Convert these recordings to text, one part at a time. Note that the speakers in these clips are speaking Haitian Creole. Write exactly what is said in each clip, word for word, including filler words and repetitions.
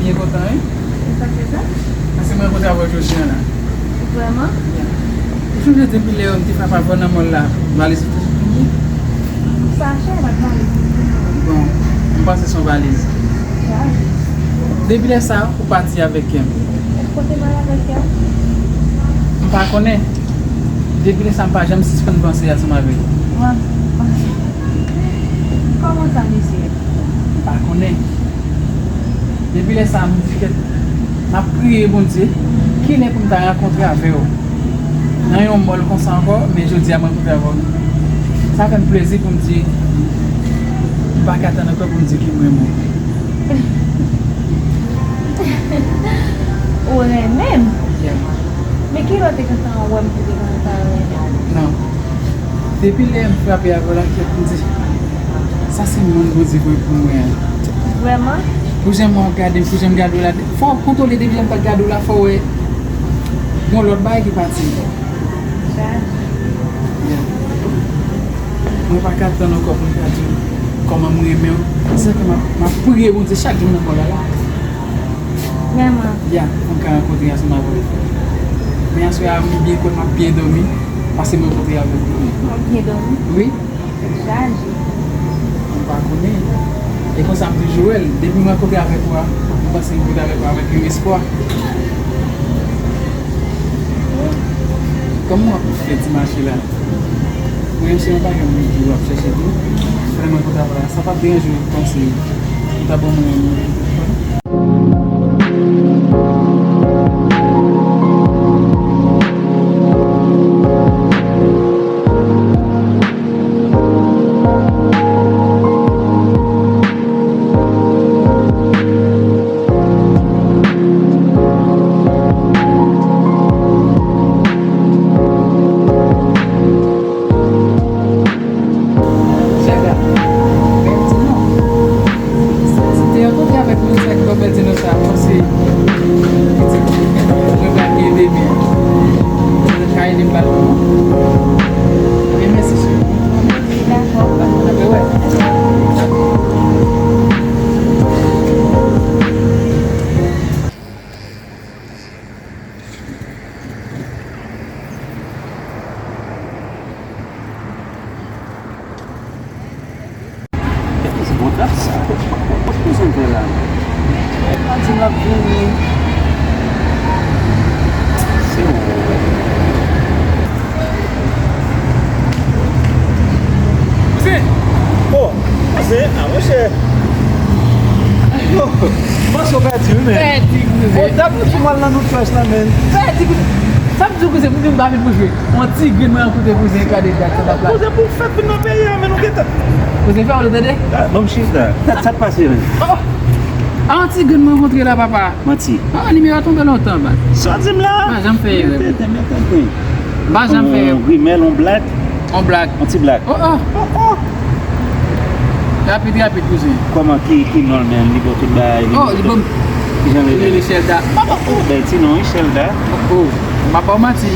Byen kontan, wi. E sa k fè sa? Paske mwen rankontre avè w jodi a la. Vrèman? Ou sonje depi lè m te frape avè w nan mòl la, valiz ou te sou tande? Sa chè, pa t valiz. Bon, m panse se yon valiz. Depi lè sa, ou pati avèk kè m. Kote m al avèk kè w? M pa konnen. Depi lè sa, m pa janm sispann panse ansanm avè w. Kòman sa, mesye? M pa konnen. Depi lè sa a, m di kèt, m ap priye Bondye, kilè pou m ta rankontre avè w nan yon mòl konsa ankò, men jodi a m rankontre avè w. Sa fè m plezi pou m di, m pa ka tann ankò pou m di ke m renmen w. Ou renmen m? Yeah. Men kilè w te gentan wè m pou te gentan renmen w? Non. Depi lè m frape avè w la, kèt m di, sa se moun Bondye voye pou mwen an. Vrèman? Pou jan mwen ap gade m, pou jan m gade w la, fò w kontwole depi lè m pa t gade w la, fò w wè gon lòt bagay ki pati. Sa. Yeah. Mwen pa ka tann ankò pou m ka di w kòman m renmen w. Se sa fè m ap, m ap priye Bondye chak jou nan mòl la la. Vrèman? Ya, pou m ka rankontre ansanm avè w. Men aswè a, m byen kwè m ap byen dòmi, paske m rankontre avè w. W ap byen dòmi? Wi. Tèt chaje. M pa konnen. E konsa m toujou wè l. Depi m rankontre avèk ou a, m panse m rankontre avèk ou avèk yon espwa. Kòman w ap fè ti mache la? Mwen menm se yon bagay mwen toujou ap chèche tou. Vrèman kontan la. Sa p ap deranje w panse ou ta ban mwen yon nimewo telefòn? Jaga, Bèdino. Si te rankontre avèk moun sa ki bò Bèdino sa, mwen se pitit mwen pral gen demen. Mwen ka ede m ba l yon non. Ebyen, mèsi, cheri. Dakò. Apre, wè. Epi se kontrakt sa. Kot kouzen fè la? Mwen pa di l ap vini. Se ou. Kouzen! Oh, kouzen, a monchè. Yo, m panse w pèdi wi, men. Pèdi, kouzen. Oh, dat nou sou mal nan nou chèch la, men. Pèdi, kouzen. Sa m di w, kouzen, m vin pa vin pou jwe. Yon ti grenn mwen rankontre kouzen Kadejak sa t ap la. Kouzen pou fèt vin nan peyi a, men nou gentan. Kouzen fè w tande? Ah, ban m chita. Sa, sa k pase menm? Oh! A yon ti grenn mwen rankontre la, papa. Manti. Ah, nimewo a tonbe lontan, baz. Sa w di m la? Pa janm fè erè. Mete, mete, mete. Pa janm fè erè. On rimèl, on blag. On blag. On ti blag. Oh, oh. Oh, oh. Rapid, rapid, kouzen. Kòman, ki, ki non l menm? Li bon tout bagay, li bon tout. Oh, li bon. Ki jan l rele? Li rele Shelda. Oh, oh, bèl ti non, wi, Shelda. Oh, oh. M pa ba w manti.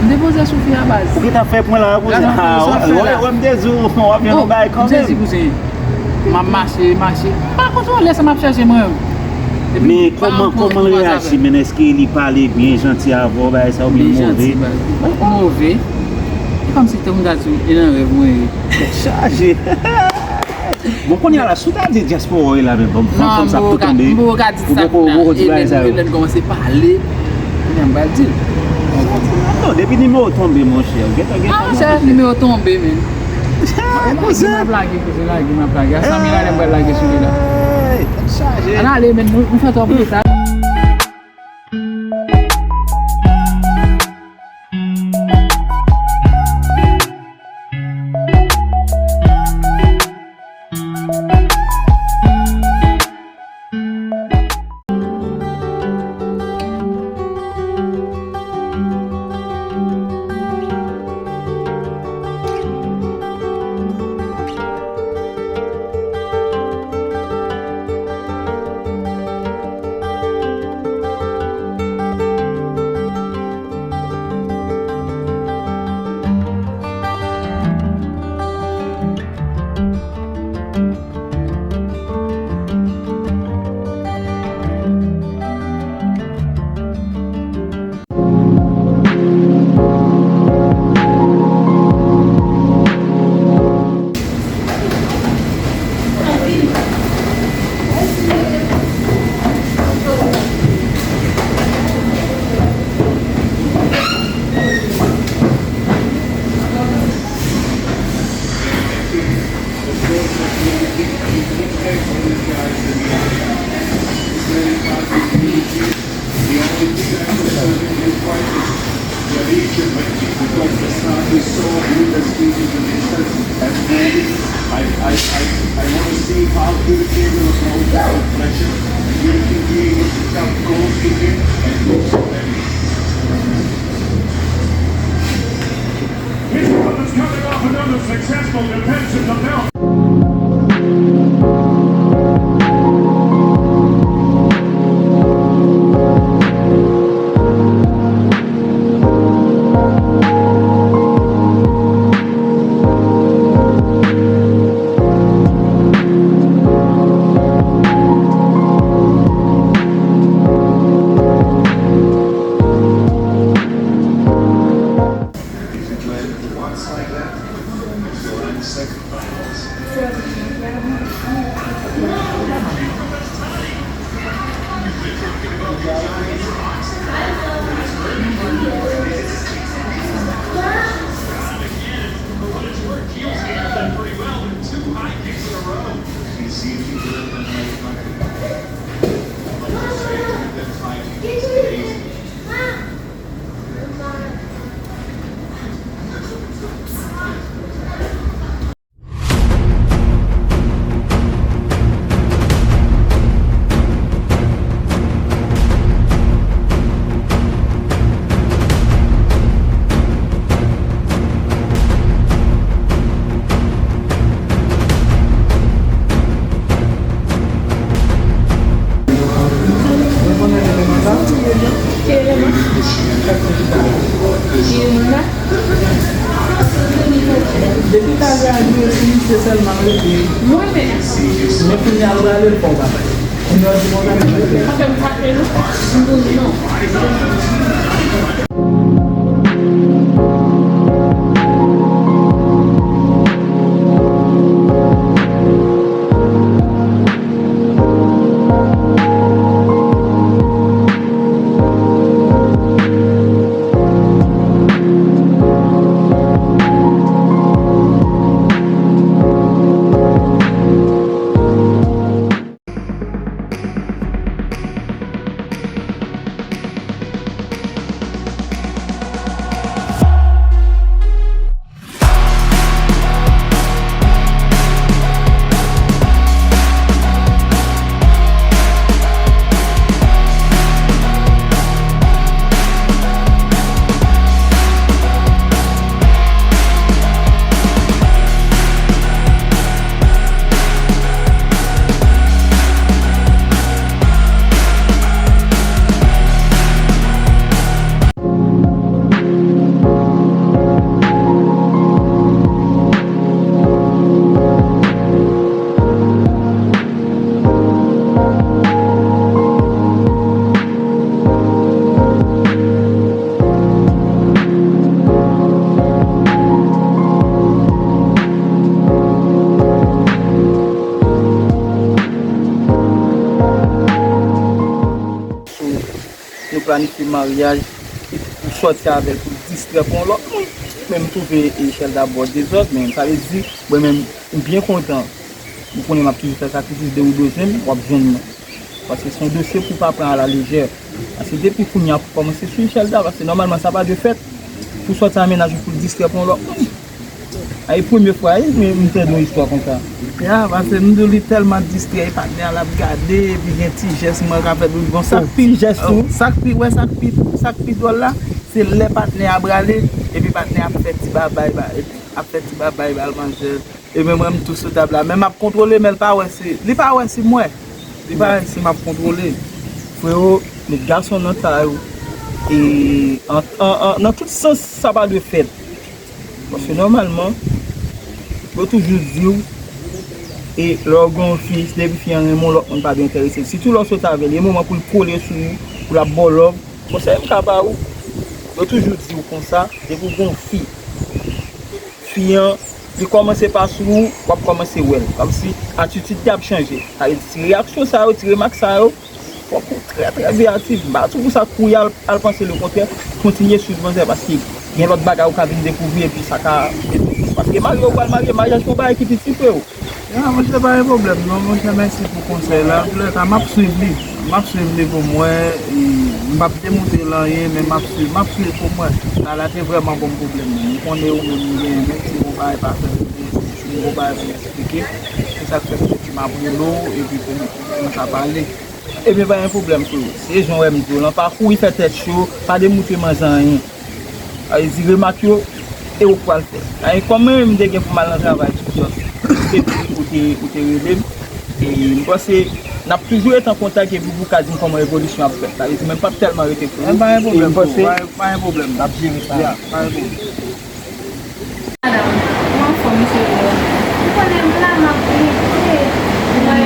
M te poze sou fi a, baz. Ou ki t ap fè pwen la, kouzen? Ah, wè, wè, m te di w, w ap jwenn yon bagay kanmenm. M sezi, kouzen. M ap mache, mache. M pa kontwole sa m ap chèche mwen. Men kòman, kòman l reyaji, men èske li pale byen janti avè w, bagay sa, oubyen move? Byen janti, baz. Move. E kòmsi te moun ta di w, e nan rèv mwen ye. Tèt chaje. Bon, kounye a la, si w ta di dyaspora w ye la, men bon, fanm sa ap tou tonbe. M poko ka di sa kounye a. Ou poko di bagay sa yo. E lè n kòmanse pale, kounye a m pral di l. Non, depi nimewo tonbe, monchè, ou gentan gen fanm ap tonbe. Ah, monchè, nimewo tonbe, men. Kouzen. M ap lage, kouzen, lage, m ap lage. A san mil ale m pral lage sou li la. Hey, tèt chaje. Ann ale, men, nou, nou fè twòp reta. Because the sun is so good and sweet to the nations, and then I, I, I, I want to see how beautiful the Lord is, beautiful being, which is come close to him and close to them. His brother's coming off another successful defense in the belt. Depi talè a, jwe sou misye sèlman m rete. Mwen menm. Men kounye a l prale, l fè w pa bay. Kounye a di mwen menm. Sa fè m fache non. M di w non. Nou planifye maryaj pou sòti avè l, pou distrè pou yon lòt moun. Men m twouve Echelda ba w dezòd, men sa vle di, mwen menm, m byen kontan. M konnen m ap toujou fè sakrifis, de ou de zen, w ap jwenn mwen. Paske se yon dosye pou pa pran alalejè. Paske depi kounye a pou kòmanse sou Echelda, paske nòmalman sa pa dwe fèt. Pou sòti a mennaj ou pou l distrè pou yon lòt moun. A, e premye fwa, wi, m, m tande yon istwa konsa. Ya, paske m di w li tèlman distrè, e patnè a l ap gade, epi gen ti jès mwen ka fè l konsa. Ti jès tou? Sa k pi, wè, sa k pi, sa k pi dwòl la, se lè patnè a prale, epi patnè a ap fè ti babay, ba, epi ap fè ti babay ba l, manzè. E men mwen, m tou sou tab la. Men m ap kontwole, men l pa wè si, li pa wè si m wè. Li pa wè si m ap kontwole. Frewo, met gason nan tay ou. E an, an, an, nan tout sans, sa pa dwe fèt. Paske nòmalman, yo toujou di w, e lè w gen yon fi, depi fi an renmen w, lòt moun pa dwe enterese l. Sitou lè w sot avè l, e moman pou l kole sou ou, pou l ap ba w love. Konsèy m ka ba ou, yo toujou di w konsa, depi w gen yon fi, fi an, li kòmanse pa sou ou, w ap kòmanse wè l. Kòmsi atitid li ap chanje. Sa vle di, ti reyaksyon sa yo, ti remak sa yo, fòk ou trè, trè veyatif. M pa di w pou sa kouri al, al panse lekontrè, kontinye swiv manzè, paske gen lòt bagay ou ka vin dekouvri, epi sa ka, epi Paske marye ou pral marye, maryaj se yon bagay ki pitit, freo. Ya, monchè, pa gen pwoblèm non, monchè, mèsi pou konsèy la. Antoulèka, m ap swiv li. M ap swiv li pou m wè, e, m p ap demoute l anyen, men m ap swiv, m ap swiv pou m wè. Sa la te vrèman ban m pwoblèm. M konnen ou menm ou genyen, menm si yon bagay pa fèt, ou gen yon gwo bagay pou w eksplike. Se sa k fè m te di m ap rele w, epi pou nou, pou nou ka pale. Ebyen, pa gen pwoblèm, freo. Se jan w wè m di w lan, pa kouri fè tèt cho, pa demoute manzè anyen. Sa vle di, remak yo, e ou k pral fè. Sa vle di, kòm mwen menm, m te gen pou m al nan travay, tout sòs, se pou ou te, ou te rele m. E m panse, n ap toujou ret an kontak, epi pou w ka di m kòman evolisyon ap fèt. Sa vle di, mwen m p ap tèlman rete, freo. E pa gen pwoblèm, freo. Pa gen pwoblèm. N ap jere sa. Ya, pa gen pwoblèm. Madanm, ou anfòm, mesye Ron? Ou konnen m la, m ap lite. Mwen,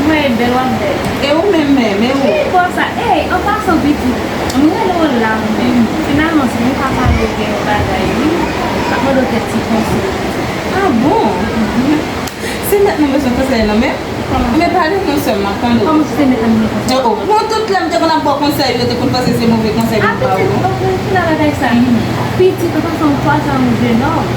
mwen bèl, w ap bèl. E ou menm menm, e ou? Ki bò sa? Ey, an pasan, pitit, m rele w la, ou menm. Finalman, si nou ka pale, ou gen yon bagay, wi. M ap mande w kèk ti konsèy. Ah bon? Se mèt mwen bezwen konsèy nan men. Kòman? Men pale non, sè m, m ap tande w. Kòman se mèt la m gen konsèy? Oh, oh. Bon, tout lè m te konn ap ba w konsèy, yo te konn panse se move konsèy m ap ba w. Ah, pitit, donk, men ki la bagay sa? Mhm. Pitit, an pasan, m kwaze a yon jenòm.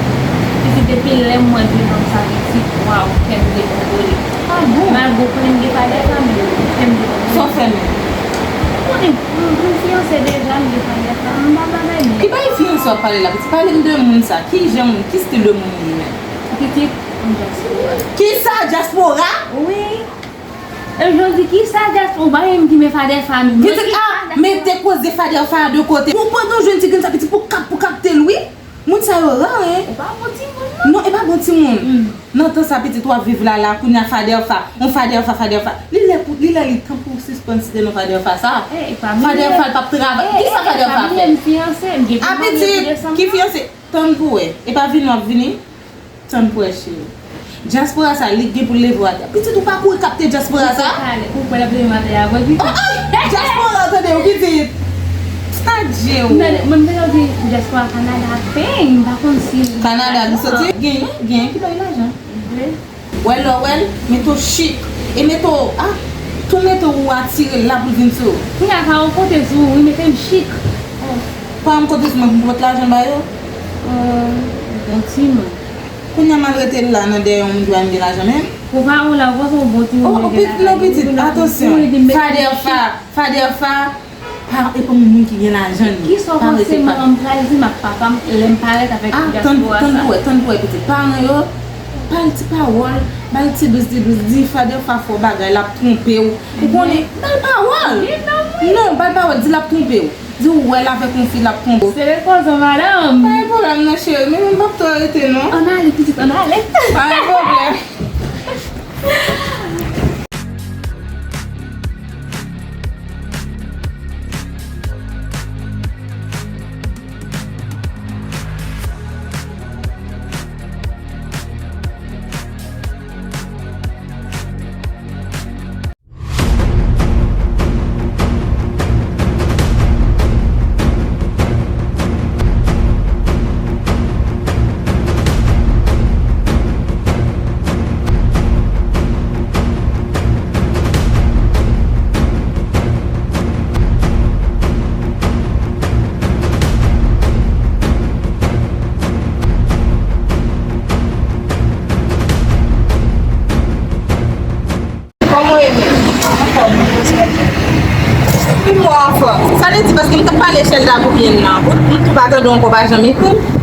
Pitit, depi lè m wè jenòm sa, pitit, waw, kè m dekonpole. Ah bon? Malgre w konnen m gen fadèfa, men kè m dekonpole. Sa w fè menm? Ou konnen, m, m fiyanse deja, m gen fadèfa, m pa bagay, men. Ki bagay fiyanse w ap pale la, pitit? Pale m de moun sa. Ki jan moun, ki stil de moun li ye menm? Pitit, m dyaspora. Kisa, dyaspora? Wi. E jan di kisa dyaspora, ou pa menm ki men fadèfa menm. Pitit, ah, mete koze fadèfa de kote. Pou pandan w jwenn ti grenn sa, pitit, pou kap, pou kapte l, wi. Moun sa yo ra, en. Ou pa bon timoun, non. Non, e pa bon timoun. Mm. Nan tan sa, pitit, w ap viv la, la, kounye a fadèfa, on fadèfa, fadèfa. Li lè pou, li lè li tan pou w sispann site non fadèfa sa. Eh, e pa bliye. Fadèfa, l p ap travay. Eh, kisa eh, eh, fadèfa fè? E pa bliye, m fiyanse, m gen pou marye tou desanm nan. Ah, pitit, ki fiyanse? Tann pou wè. E pa vini w ap vini? Tann pou wè, cheri. Dyaspora sa, li gen pou l leve w atè. Pitit, ou pa kouri kapte dyaspora sa? Ou pale, ou kwè l ap leve m atè a vre, pitit? Oh, oh! Dyaspora, tande w, pitit. Adje w. Mwen, mwen, m te di dyaspora Kanada, pen, m pa konn si Kanada li soti? Genyen, genyen ki bay lajan. Vre? Wè lè w wè l, mete w chik. E mete w, ah, tou mete w atire l la pou l vin sou ou. Kounye a, pa yon kote sou ou, wi, mete m chik. Oh. Pa yon kote sou mwen pou m pot lajan ba yo? Oh, bon timoun. Kounye a m al rete la nan dèyè yon moun ki pa menm gen lajan menm. Ou pa wè la, ou panse w bon timoun, oh, men gen pitit, non, pitit, atansyon. Fadèfa, fadèfa, pa, e pa moun ki gen lajan li. Kisa w panse manman m pral di m ak papa m lè m parèt avèk dyaspora sa? Ah, tann, tann pou wè, tann pou wè, pitit. Paran yo, ba l ti pawòl, ba l ti dous, ti dous, di fadèfa fè w bagay, l ap twonpe w. Ou konnen, ba l pawòl. Non, ba l pawòl, di l ap twonpe w. Di w wè l avèk yon fi, l ap twonpe w. Se repoze w, madanm. Pa gen pwoblèm non, cheri. Men mwen p ap twò rete non. Ann ale, pitit, ann ale. Pa gen pwoblèm. Kòman w ye menm? Anfòm. Wi, mwen anfòm. Sa vle di paske m t ap pale Chèlda pou byen nan. Ou, m tou pa tande w ankò, pa janm ekri m.